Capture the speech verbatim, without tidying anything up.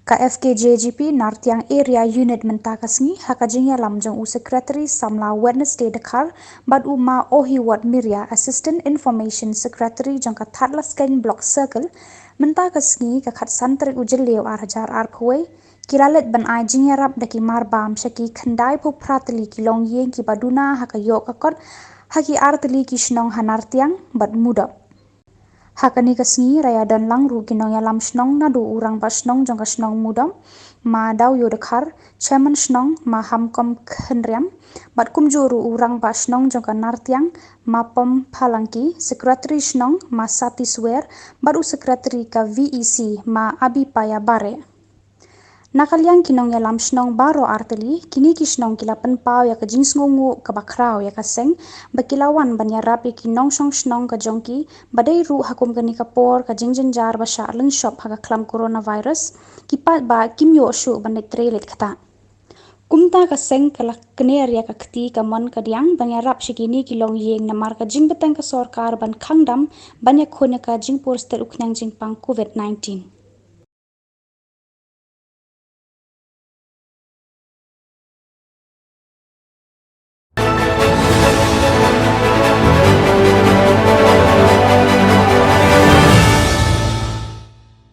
Ka F K J G P Nartiang Area Unit mynta ka sngi ha ka jingïalam jong u Secretary Samla Wednesday Dkhar bad u Ma Ohiwot Miria, Assistant Information Secretary jong ka Thadlaskein Block Circle, mynta ka sngi ka khatsan tarik u Jylliew ar hajar arphew wei, ki la leit ban ai jingïarap da ki marbam sha ki khyndai phew phra tylli ki longïing kiba duna ha ka ïoh ka kot ha ki ar tylli ki shnong ha Nartiang bad Mudop. Ha kane ka sngi ruh la don lang ruh ki nongïalam shnong naduh u Rangbah Shnong jong ka shnong Mudop, Ma Dawïo Dkhar, Chairman Shnong, Ma Hamkom Khynriam, bad kumjuh ruh u Rangbah Shnong jong ka Nartiang, Ma Pom Phalangki, Secretary Shnong, Ma Sati Swer, bad u Secretary ka V E C, Ma Abipaya Bareh. Na ka liang ki nongïalam shnong baroh ar tylli, kine ki shnong ki la pynpaw ïa ka jingsngewnguh kaba khraw ïa ka seng ba ki la wan ban ïarap ïa ki nongshong shnong ka jong ki, ba dei ruh ha kum kane ka por ka jingjynjar ba shah lynshop ha ka khlam coronavirus, ki paidbah kim ïoh shuh ban leit trei leit ktah. Kumta ka seng ka la kner ïa ka kti kamon kadiang ban ïarap sha kine ki longïing namar ka jingbteng ka sorkar ban khang dam ban ïakhun ïa ka jingpur stet u khñiang jingpang COVID nineteen.